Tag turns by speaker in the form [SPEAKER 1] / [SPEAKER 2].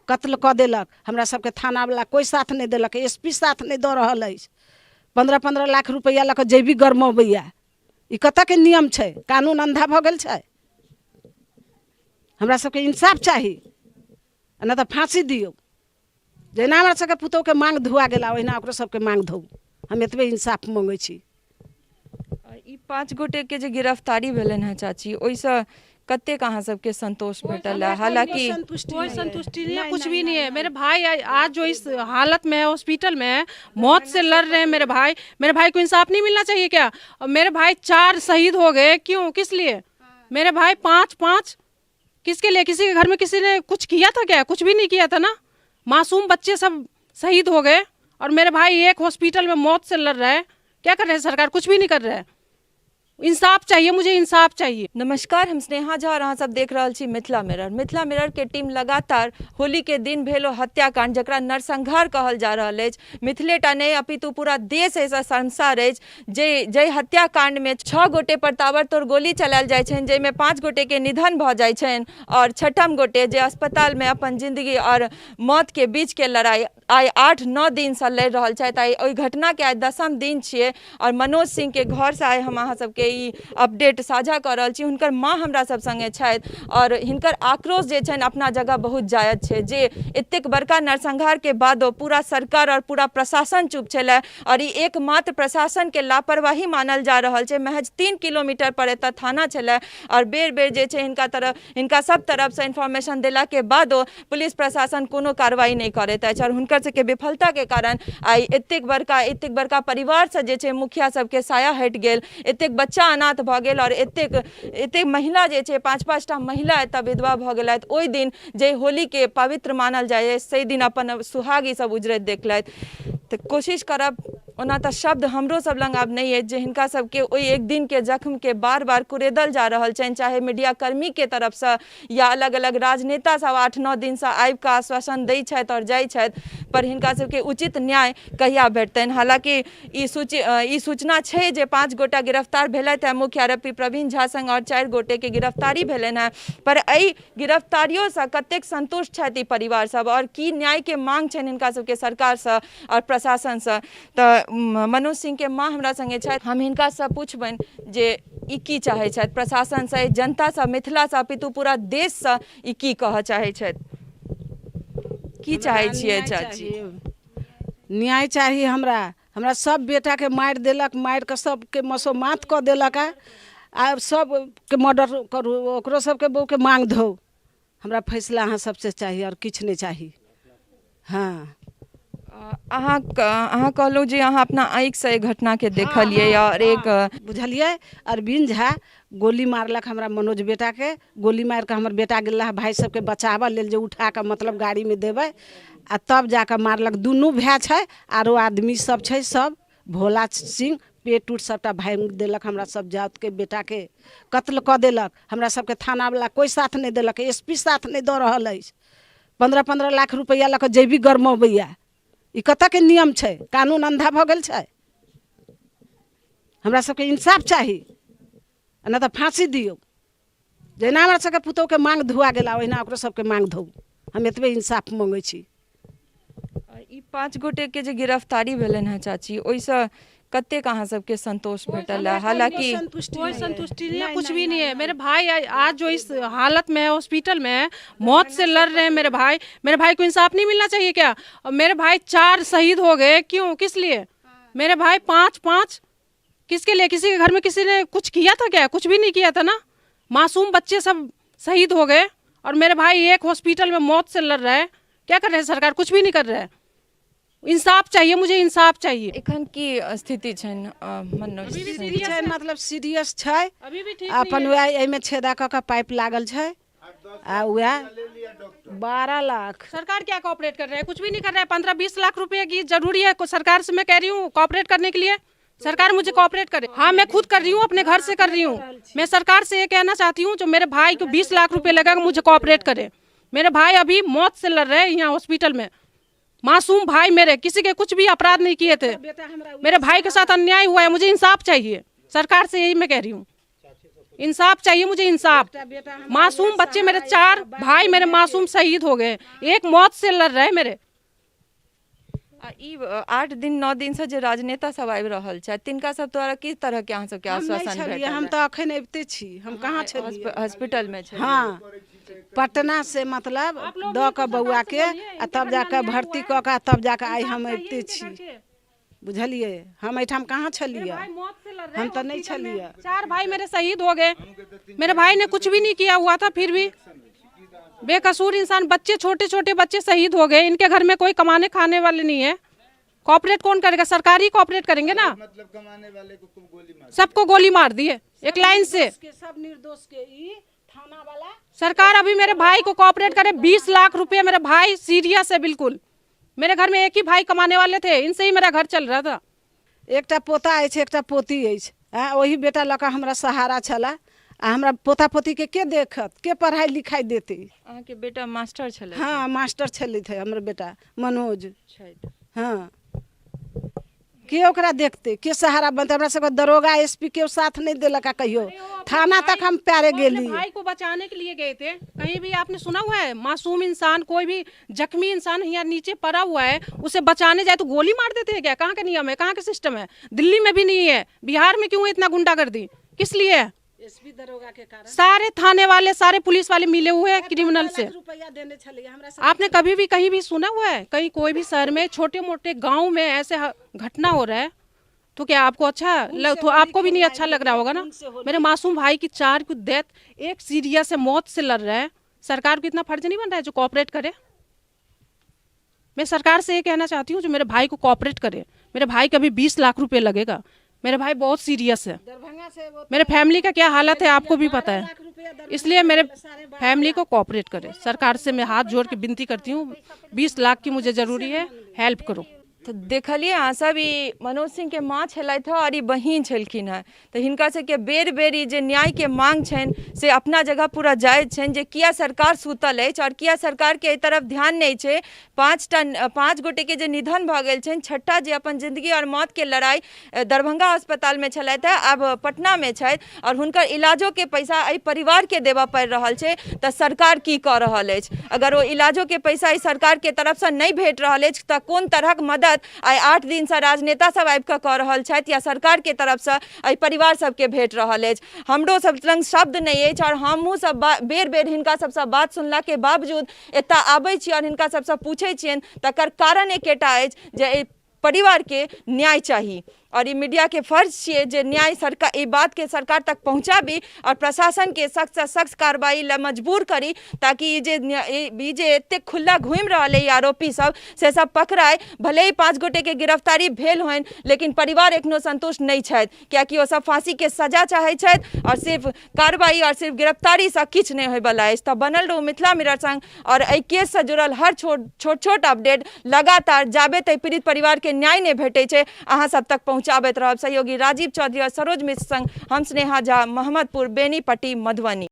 [SPEAKER 1] कत्ल कऽ देलक। हमरा सबके थानावला कोइ साथ नहि देलक, एस पी साथ नहि दऽ रहल अछि। 15-15 लाख रुपैआ लऽ कऽ जेबी गरमबैए। ई कतऽके नियम छै? कानून अन्धा भऽ गेल छै। हमरा सबके इंसाफ चाही, आ नहि तऽ फाँसी दियौ। जहिना हमरा सबके पुतोहके माँग धुआ गेला, ओहिना ओकरो सबके माँग धोउ। हम एतबे इंसाफ मङ्गै छी।
[SPEAKER 2] ई 5 गोटे के जे गिरफ्तारी भेलनि हेँ चाची, ओहिसँ कतेक अहाँ सबके संतोष भेटल है? हालांकि
[SPEAKER 3] कोई संतुष्टि नहीं है, कुछ भी नहीं है। मेरे भाई आज जो इस हालत में है, हॉस्पिटल में है, मौत से लड़ रहे हैं मेरे भाई। मेरे भाई को इंसाफ नहीं मिलना चाहिए क्या? और मेरे भाई 4 शहीद हो गए, क्यों, किस लिए? मेरे भाई 5-5 किसके लिए? किसी के घर में किसी ने कुछ किया था क्या? कुछ भी नहीं किया था ना। मासूम बच्चे सब शहीद हो गए और मेरे भाई एक हॉस्पिटल में मौत से लड़ रहा है। क्या कर रहे हैं सरकार? कुछ भी नहीं कर रहा है। इंसाफ चाहिए मुझे, इंसाफ चाहिए।
[SPEAKER 2] नमस्कार, हम स्नेहा झा और अहाँ सब देख रहल छी मिथिला मिरर। मिथिला मिरर के टीम लगातार होली के दिन भेल ओ हत्याकांड जकरा नरसंहार कहल जा रहल अछि, मिथिलेटा नहि अपितु पूरा देश एहिसँ शर्मसार अछि। जे हत्याकांड में 6 गोटे पर ताबड़तोड़ गोली चलायल जाइ छनि, जाहिमे 5 गोटे के निधन भऽ जाइ छनि और 6ठम गोटे जे अस्पताल में अपन जिंदगी और मौत के बीच के लड़ाई आइ 8-9 दिनसँ लड़ि रहल छथि। आइ ओहि घटनाके आइ 10म दिन छियै और मनोज सिंह के घरसँ आइ हम अहाँ सबके ई अपडेट साझा कऽ रहल छी। हुनकर माँ हमरा सब संगे छथि और हिनकर आक्रोश जे छनि अपना जगह बहुत जायज छै, जे एतेक बड़का नरसंहार के बादो पूरा सरकार और पूरा प्रशासन चुप छलै और ई एकमात्र प्रशासन के लापरवाही मानल जा रहल छै। महज 3 किलोमीटर पर एतऽ थाना छलै और बेर बेर जे छै हिनका सब तरफसँ इन्फॉर्मेशन देलाके बादो पुलिस प्रशासन कोनो कार्रवाई नहि करैत अछि और हुनकर सबके विफलताके कारण आइ एतेक बड़का परिवारसँ जे छै मुखिया सबके साया हटि गेल, एतेक बच्चा अनाथ भऽ गेल और एतेक महिला जे छै 5-5टा महिला एतऽ विधवा भऽ गेलथि। ओहि दिन जे होलीके पवित्र मानल जाइ अछि ताहि दिन अपन सुहाग ई सब उजरैत देखलथि। तऽ कोशिश करब, ओना तऽ शब्द हमरो सब लग आब नहि अछि जे हिनका सबके ओहि एक दिनके जख्मके बार बार कुरेदल जा रहल छनि, चाहे मीडियाकर्मीके तरफसँ या अलग अलग राजनेता सब 8-9 दिनसँ आबिकऽ आश्वासन दै छथि आओर जाइ छथि, पर हिनका सबके उचित न्याय कहिया भेटतनि। हालाँकि ई सूचना छै जे 5 गोटा गिरफ्तार भेलथि हेँ, मुख्य आरोपी प्रवीण झा संग आओर 4 गोटेके गिरफ्तारी भेलनि हेँ, पर एहि गिरफ्तारियोसँ कतेक संतुष्ट छथि ई परिवार सब आओर की न्यायके मांग छनि हिनका सबके सरकारसँ आओर प्रशासनसँ। तऽ मनोज सिंहके माँ हमरा संगे छथि, हम हिनकासँ पुछबनि जे ई की चाहै छथि प्रशासनसँ, जनतासँ, मिथिलासँ, अपितु पूरा देशसँ ई की कहऽ चाहै छथि। की चाहै छियै चाची?
[SPEAKER 1] न्याय चाही हमरा। हमरा सब बेटाके मारि देलक, मारि कऽ सबके मसोमात कऽ देलक, आ सबके मर्डर करू, ओकरो सबके बहूके मांग धो। हमरा फैसला अहाँ सबसँ चाही आओर किछु नहि चाही। हँ।
[SPEAKER 2] अहाँ कहलहुँ जे अहाँ अपना आँखिसँ एहि घटनाके देखलियै आओर एक
[SPEAKER 1] बुझलियै, अरविन्द झा गोली मारलक हमरा मनोज बेटाके। गोली मारिकऽ हमर बेटा गेल रहए भाइ सबके बचाबऽ लेल जे उठा कऽ मतलब गाड़ीमे देबै, आ तब जाकऽ मारलक। दुनू भाय छै, आरो आदमी सब छै, सब भोला सिंह पेट उट सबटा भागि देलक। हमरा सब जातके बेटाके कत्ल कऽ देलक। हमरा सबके थानावला कोइ साथ नहि देलक, एस पी साथ नहि दऽ रहल अछि। 15-15 लाख रुपैआ लऽ कऽ जेबी गरमबैए। ई कतऽके नियम छै? कानून अन्धा भऽ गेल छै। हमरा सबके इंसाफ चाही, आ नहि तऽ फाँसी दियौ। जहिना हमरा सबके पुतोहके माँग धुआ गेला, ओहिना ओकरो सबके माँग धोउ। हम एतबे इंसाफ मङ्गै छी।
[SPEAKER 2] ई 5 गोटेके जे गिरफ्तारी भेलनि हेँ चाची, ओहिसँ कतेक अहाँ सबके संतोष भेटल है? हालांकि
[SPEAKER 3] कोई संतुष्टि नहीं है, कुछ भी नहीं है। मेरे भाई आज जो इस हालत में है, हॉस्पिटल में है, मौत से लड़ रहे हैं मेरे भाई। मेरे भाई को इंसाफ नहीं मिलना चाहिए क्या? और मेरे भाई 4 शहीद हो गए, क्यों, किस लिए? मेरे भाई 5-5 किसके लिए? किसी के घर में किसी ने कुछ किया था क्या? कुछ भी नहीं किया था ना। मासूम बच्चे सब शहीद हो गए और मेरे भाई एक हॉस्पिटल में मौत से लड़ रहा है। क्या कर रहे हैं सरकार? कुछ भी नहीं कर रहा है। इंसाफ चाहिए मुझे, इंसाफ चाहिए।
[SPEAKER 2] एखन की स्थिति छनि, मनोज?
[SPEAKER 3] अभी भी
[SPEAKER 2] सिंह?
[SPEAKER 3] सीरियस
[SPEAKER 1] छै, मतलब सीरियस छै।
[SPEAKER 3] अभी भी ठीक
[SPEAKER 1] अपन
[SPEAKER 3] नहीं है।
[SPEAKER 1] वएह एहिमे छेदा कऽ कऽ पाइप लागल छै आ वएह 12 लाख।
[SPEAKER 3] सरकार क्या कॉपरेट कर रहा है? कुछ भी नहीं कर रहा है। 15-20 लाख रुपए की जरूरी है सरकार से, मैं कह रही हूँ कॉपरेट करने के लिए। सरकार मुझे कॉपरेट करे। हाँ, मैं खुद कर रही हूँ, अपने घर से कर रही हूँ। मैं सरकार से ये कहना चाहती हूँ जो मेरे भाई को 20 लाख रुपए लगेगा मुझे कॉपरेट करे। मेरे भाई अभी मौत से लड़ रहे हैं यहाँ हॉस्पिटल में। मासूम भाई मेरे, किसी के कुछ भी अपराध नहीं किए थे। मेरे भाई के साथ अन्याय हुआ है, मुझे इंसाफ चाहिए सरकार से, यही मैं कह रही हूँ। इंसाफ चाहिए मुझे, इंसाफ। मासूम बच्चे मेरे, 4 भाई मेरे मासूम शहीद हो गए, एक मौत से लड़ रहे हैं मेरे।
[SPEAKER 2] आ ई 8 दिन 9 दिन से जे राजनेता सब आबि रहल छथि तिनका सब द्वारा किस तरह के अहाँ सबके
[SPEAKER 1] हम नहि
[SPEAKER 2] आश्वासन
[SPEAKER 1] छलियै,
[SPEAKER 2] भेटल?
[SPEAKER 1] हम तऽ अखन अबिते छी, हम कहाँ छलियै?
[SPEAKER 2] हॉस्पिटल में छलियै।
[SPEAKER 1] हाँ, पटना से मतलब दऽ कऽ बौआ के आ तब जाकऽ भर्ती कऽ कऽ तब जाकऽ आइ हम अबिते छी, बुझलियै? हम एहिठाम कहाँ छलियै? हम तऽ नहि छलियै।
[SPEAKER 3] 4 भाई मेरे शहीद हो गए, मेरे भाई ने कुछ भी नहीं किया हुआ था, फिर भी बेकसूर इंसान, बच्चे, छोटे छोटे बच्चे शहीद हो गए। इनके घर में कोई कमाने खाने वाले नहीं है। कॉपरेट कौन करेगा? सरकार ही कॉपरेट करेंगे ना।
[SPEAKER 4] मतलब कमाने वाले को गोली मार,
[SPEAKER 3] सबको गोली मार दी है एक लाइन से।
[SPEAKER 1] सब निर्दोष के ई थाना वाला।
[SPEAKER 3] सरकार अभी मेरे भाई को कॉपरेट करे, 20 लाख रुपए। मेरे भाई सीरियस है बिल्कुल। मेरे घर में एक ही भाई कमाने वाले थे, इनसे ही मेरा घर चल रहा था।
[SPEAKER 1] एकटा पोता अछि, एकटा पोती अछि, आ ओही बेटा लऽ कऽ हमरा सहारा छलै। आ हमरा पोता पोतीके के देखत, के पढ़ाइ लिखाइ देतै?
[SPEAKER 2] अहाँके बेटा मास्टर छलै?
[SPEAKER 1] हाँ, मास्टर छलथि है हमर बेटा मनोज। हाँ, के ओकरा देखते, के सहारा बनते? हमरा सबके दरोगा एसपी के साथ नहीं देलक। कहियो थाना तक हम प्यारे गेली।
[SPEAKER 3] भाई को बचाने के लिए गए थे। कहीं भी आपने सुना हुआ है मासूम इंसान, कोई भी जख्मी इंसान यहाँ नीचे पड़ा हुआ है, उसे बचाने जाए तो गोली मार देते हैं क्या? कहाँ का नियम है, कहाँ का सिस्टम है? दिल्ली में भी नहीं है, बिहार में क्यों इतना गुंडागर्दी, किस लिए है?
[SPEAKER 1] एसपी दरोगा के कारण
[SPEAKER 3] सारे थाने वाले, सारे पुलिस वाले मिले हुए हैं क्रिमिनल से।
[SPEAKER 1] रुपया देने छलियै हमरा।
[SPEAKER 3] आपने कभी भी कहीं भी सुना हुआ है, कहीं कोई भी शहर में, छोटे मोटे गांव में ऐसे घटना हो रहा है तो क्या आपको अच्छा लग, तो आपको भी नहीं अच्छा लग रहा होगा ना? मेरे मासूम भाई की 4 की डेथ, एक सीरियस है, मौत से लड़ रहा है। सरकार को इतना फर्ज नहीं बन रहा है जो कॉपरेट करे? मैं सरकार से ये कहना चाहती हूँ जो मेरे भाई को कॉपरेट करे। मेरे भाई का भी 20 लाख रुपये लगेगा, मेरे भाई बहुत सीरियस है।
[SPEAKER 1] दरभंगा से वो
[SPEAKER 3] मेरे फैमिली का क्या हालत है आपको भी पता है, इसलिए मेरे फैमिली को कॉपरेट करे। सरकार से मैं हाथ जोड़ के विनती करती हूँ, 20 लाख की मुझे ज़रूरी है, हेल्प करो।
[SPEAKER 2] तऽ देखलियै अहाँ सब, ई मनोज सिंह के माँ छलथि हँ और ई बहिन छलखिन हँ। तऽ हिनका सबके बेर बेर ई जे न्याय के मांग छनि से अपना जगह पूरा जायज छनि, जे किया सरकार सुतल अछि और किया सरकार के एहि तरफ ध्यान नहि छै। 5 गोटे के जे निधन भऽ गेल छनि, 6टा जे अपन जिंदगी और मौत के लड़ाई दरभंगा अस्पताल में छलथि हँ, आब पटना में छथि और हुनकर इलाजो के पैसा एहि परिवार के देबऽ पड़ि रहल छै। तऽ सरकार की कऽ रहल अछि? अगर ओ इलाजो के पैसा एहि सरकार के तरफसँ नहि भेट रहल अछि तऽ कोन तरहक मदद आइ 8 दिनसँ राजनेता सब आबि कऽ कऽ रहल छथि या सरकार के तरफसँ एहि परिवार सबके भेट रहल अछि? हमरो सब लग शब्द नहि अछि और हमहूँ सब बेर बेर हिनका सबसँ बात सुनलाके बावजूद एतऽ आबै छी और हिनका सबसँ पूछै छियनि, तकर कारण एकेटा अछि जे एहि परिवार के न्याय चाही और ई मीडिया के फर्ज छियै जे न्याय सरकार ई बात के सरकार तक पहुँचाबी और प्रशासन के सख्त से सख्त कार्रवाई ला मजबूर करी, ताकि ई जे ई जे एतेक खुला घूमि रहल है आरोपी सब, से सब पकड़ाय। भले ही 5 गोटे के गिरफ्तारी भेल होइन, लेकिन परिवार एखनो संतुष्ट नहि छथि, कियाकि ओ सब फांसी के सजा चाहै छथि और सिर्फ कार्रवाई और सिर्फ गिरफ्तारी से किछु नहि होयवला अछि। तऽ बनल रहू मिथिला मिरर संग और एहि केस से जुड़ल हर छोट छोट अपडेट लगातार जाबे तक पीड़ित परिवार के न्याय नहि भेटै छै अहाँ सब तक पहुँचाबैत रहब। सहयोगी राजीव चौधरी और सरोज मिश्र संग हम स्नेहा झा, मोहम्मदपुर, बेनीपट्टी, मधुबनी।